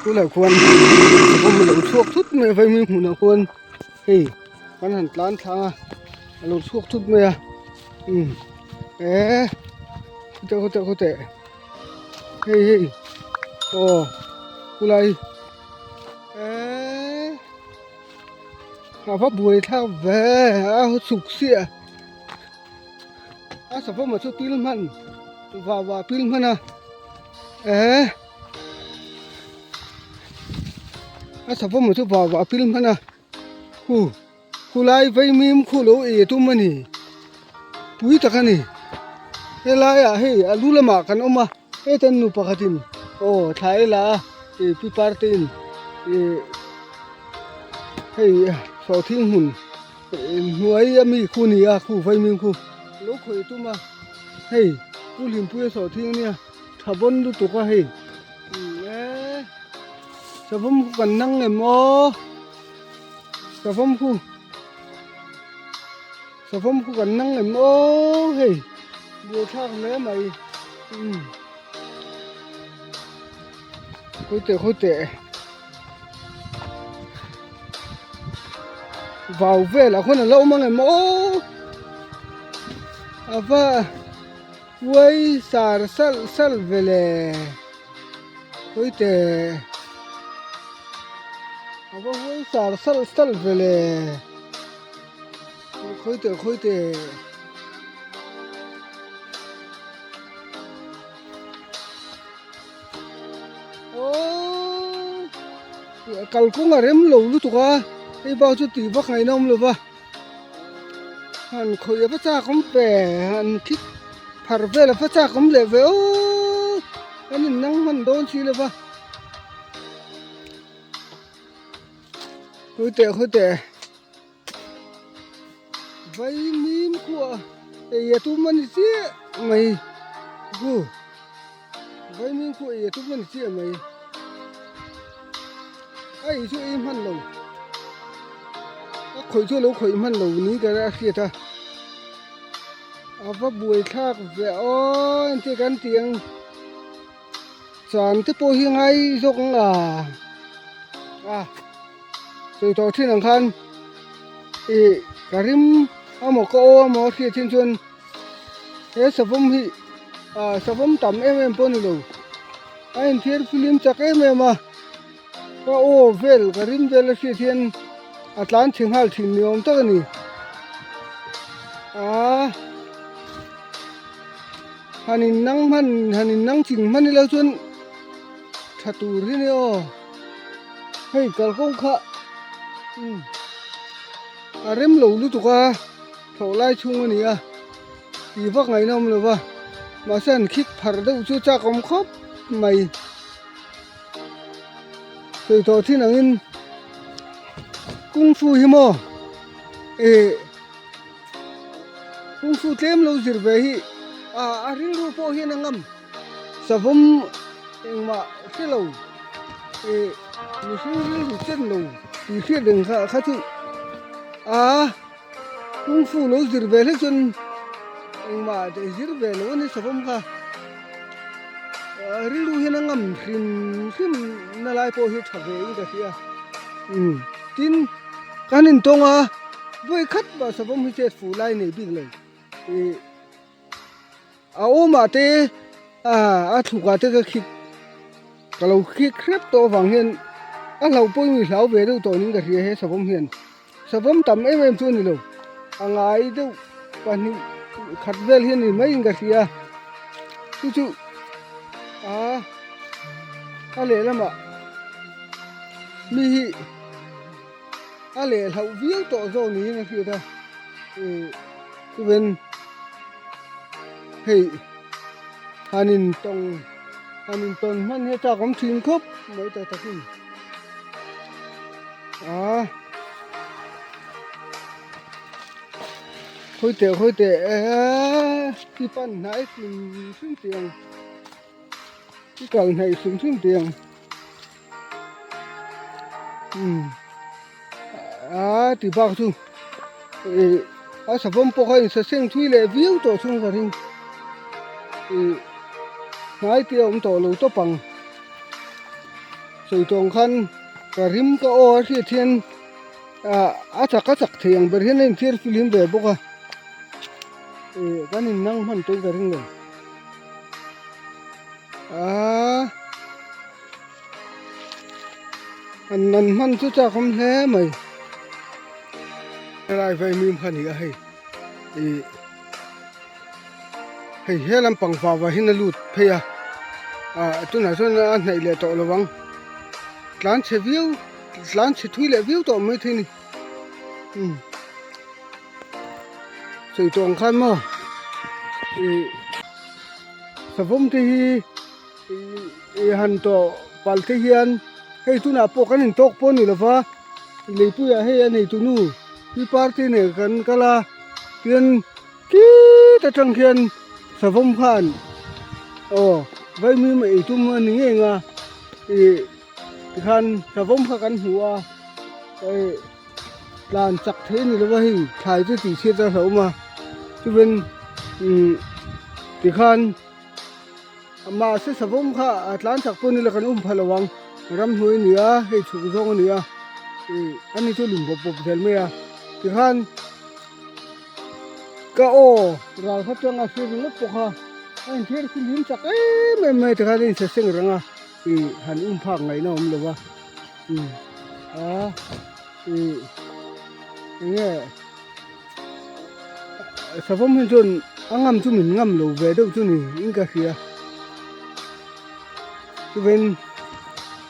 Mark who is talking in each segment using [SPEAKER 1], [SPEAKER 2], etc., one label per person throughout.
[SPEAKER 1] Tunah khuan savawm a lo chhuak thut mai a vaimim hmunah khuan hei kan han tlan thlang a a lo chhuak thut mai a umm eee khuteh khuteh khuteh hei hei aw khulai eee a va buai thlak ve a chhuk chiah a savawm a chu pil hman vah vah pil hman a eee. A savawm chu vah vah pil hman a khu khulai vaimim khu lo ei a tum a ni pui tak a ni helaiah hei a lu lamah kan awm a heta nu pakhatin aw thla ei la a ih pi parte in ih hei sawhthing hmun hnuai a mi khu a ni a khu vaimim khu lo khawih a tum a hei pu Hlimpuia sawhthing a nia. Tha bawn lutuk a hei e savawm khu kan nang em aw savawm khu savawm khu kan nang em aw hei buai thlak hle mai umm khawi teh khawi teh vau velah khawn a lo awm ang em aw a va. Uai sar salh salh ve le Puite a va huai sar salh salh ve le Khuite khuite Aww kalkawng a rem lo lutuk a hei bak chu tih vak ngaihna awm lo va. Han khawih a va chak awm ve han khik phar vel a va chak awm leh ve aw kan in nang hman dawn si lo va khawi teh khawi teh vaimim khuah ei a tum a ni chiah mai gu vaimim khuah ei a tum a ni chiah mai. A ei chu ei hman lo a khawih chu a lo khawih hman lo ni ka a hriat a a va buai thlak ve aw engti kan tih ang chan te pawh hi ngai zawk ang a a sawi tawh thin ang khan ih ka rim amaw ka aw amaw a hriat hin chuan he savawm hi ah savawm tam em em pawh a ni lo a inthiar film chak em em a ka aw vel ka rim vel a hriat hian a tlan chhe nghal thin ni awm tak a ni ah han in nang hman han in nang ching hman ila chuan tha tur hi ni aw hei kalkawng kha umm a rem lo lutuk a. Thawh lai chhung a ni a, tih vak ngaihna awm lo va, mahse an khik phar deuh chu chak awm khawp mai. Sawi tawh thin angin Kung Fu hi maw ih Kung Fu tlem lo zir ve hi a rilru pawh hian a ngam savawm engmah hre lo ih mihring rilru chen lo tih hriat reng kha chu a. Kung fu lo zir ve hlek chuan engmah te zir ve lo a ni savawm kha rilru hian a ngam hrim hrim na lai pawh hi tha ve in ka hria umm tin kan intawng a vawi khat mah savawm hi chet fuh lai nei bik lo ih. A awmah te a thlukah te ka khik ka lo khik hrep tawh avang hian a hlauh pawhin mi hlau ve deuh tawh niin ka hria he savawm hian savawm tam em em chu a ni lo a ngai deuh pahnih khat vel hi a ni maiin ka hria chu chu a a lehlamah mi hi a leh hlauh viau tawh zawk niin a hriat a ih chuan hei han in tawng han in tawn hman hi a chak awm thin khawp mai tak takin ah khawi teh khawi teh eee i pan hnai hrim hrim tih ang i kal hnaih hrim hrim tih ang. Umm a ti bak chu ih a savawm pawh kha insa seng thui leh viau tawh chhung ka ring ih hnai te a awm tawh lo tawp ang. Sawi tawh ang khan ka rim ka aw a hriat hian ah a chak a chak thei ang ber hian a inthiar filim ve bawk a ih kan innang hman tawhin ka ring lo aaa an nan hman chu chak awm hle mai helai vaimim kha a ni a hei ih hei he lampang vava hian a lut phei a ah tunah chuan a hnaih leh tawh lo ang tlan chhe viau tlan chhe thui leh viau tawh mai thei a ni umm sawi tawh ang khan maw ih savawm te hi ih han tawh palh te hian hei tunah pawh kan intawk pawh a ni lo va leipuiah hei a neitu nu pi party nen kan kal a tin. Khit atang khian savawm khan aw vaimim ei tum a ni ngei ang a ih tikhan savawm kha kan hmu a ih tlan chak thei a ni lo va hei thlai chu tih chhiat a hlauhawm a chuan umm tikhan mahse savawm kha a tlan chak pawh ni lo kan um pha lo ang ramhnuai a ni a hei chhuk zawng a ni a ih ani chu lum bawp bawp zel mai a tikhan. Ka aw ral kha chuan a hre ringawt bawk a, a inthiar khi hlim chak em em mai tikhan a inchhe seng reng a, ih han um phak ngaihna a awm lo va, umm a ih eng nge savawm hi chuan a ngam chu min ngam lo ve deuh chu ni in ka hria, chuvein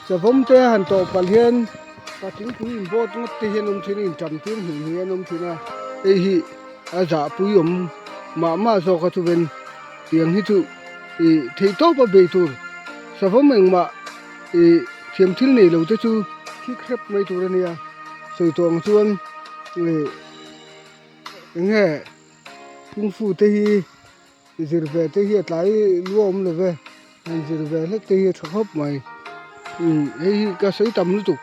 [SPEAKER 1] savawm te han tawh palh hian. Patling pui in boat ngawt te hian awm thin a inṭam tir hmuh hmuh hian awm thin a hei hi a zahpui awm mah mah zawk a chuven tiang hi chu ih theih tawp a bei tur savawm engmah ih thiam thil nei lo te chu thik hrep mai tur a nia sawi tawh ang chuan ih eng nge kungfu te hi. Zir ve te hi a tlai lu a awm lo ve han zir ve hlek te hi a tha khawp mai umm hei hi ka sawi tam lutuk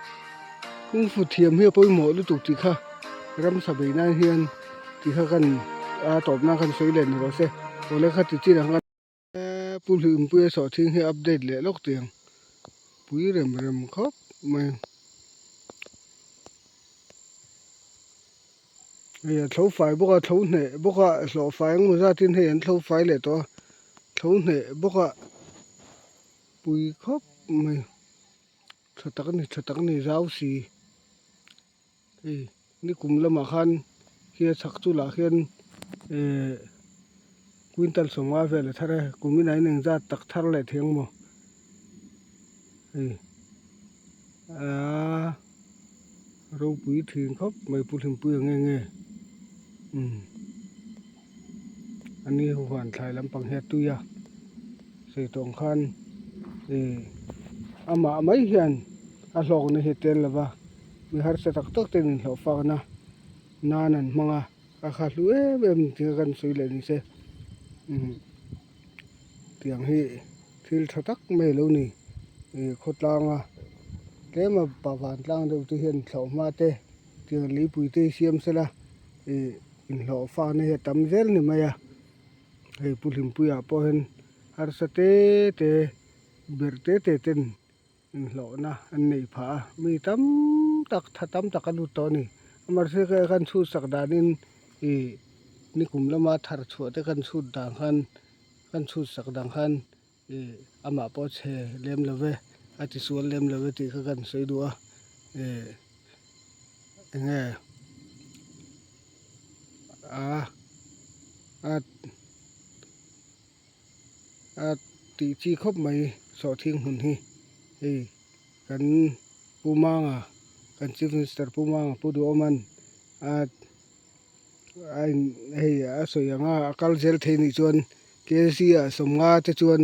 [SPEAKER 1] kungfu thiam hi a pawimawh lutuk tih kha ramsa bei nan hian tih kha kan a tawp nan khan sawi leh ni rawh se awle kha ti chin ang a pu hlimpuia sawhthing hi update leh lawk tiang pui rem rem khawp mai. Hei a thlo fai bawk a thlo hneh bawk a hlawh fai engemaw zatin hei an thlo fai leh tawh a thlo hneh bawk a pui khawp mai tha tak a ni tha tak a ni zau si hei nikum lamah khan khi a chhak chu lah khian ehh quintal sawmnga vel a thar e kum inah hian engzat tak thar leh thei ang maw hei aaa. Ropui thin khawp mai Pu Hlimpuia nge nge umm a ni huan thlai lampang hi a tui a sawi tawh ang khan ih amah mai hian a hlawkna hi a tel lo va mi harsa tak tak ten inhlawh fakna nan an hmang a a kha hlu em em tih kha kan sawi leh ni se umm tiang hi. Thil tha tak mai a lo ni ih khawtlanga tlema pa vantlang deuh te hian thlawh hma te tiang leipui te hi siam sela ih inhlawh fana hi a tam zel ni mai a hei pu Hlimpuia pawh hian harsa te te ber te te ten inhlawhna an neih phah a mi tam tak tha tam tak a lut tawh a ni amaherawhchu kan chhut sak danin ih nikum lama thar chhuah te kan chhut dan khan. Kan chhut sak dang khan ih amah pawh chhe lem lo ve a ti sual lem lo ve tih kha kan sawi duh a ih eng nge a a a tih chi khawp mai sawhthing hmun hi hei kan Pu Manga kan Chief Minister Pu Manga Pu Duhawman a. A in hei a sawi ang a a kal zel thei nih chuan kg ah sawmnga te chuan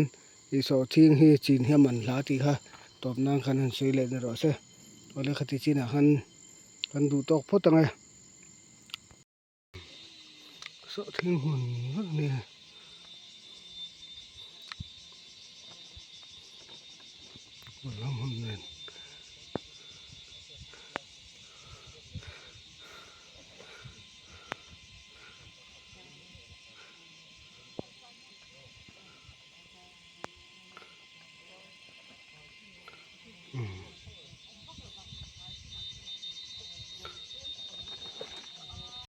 [SPEAKER 1] ih sawhthing hi chin hi a man hla tih kha tawp nan khan han sawi leh ni rawh se awle khati chinah khan kan duh tawk phawt ang e sawhthing hmun vek a ni. Hmun nen.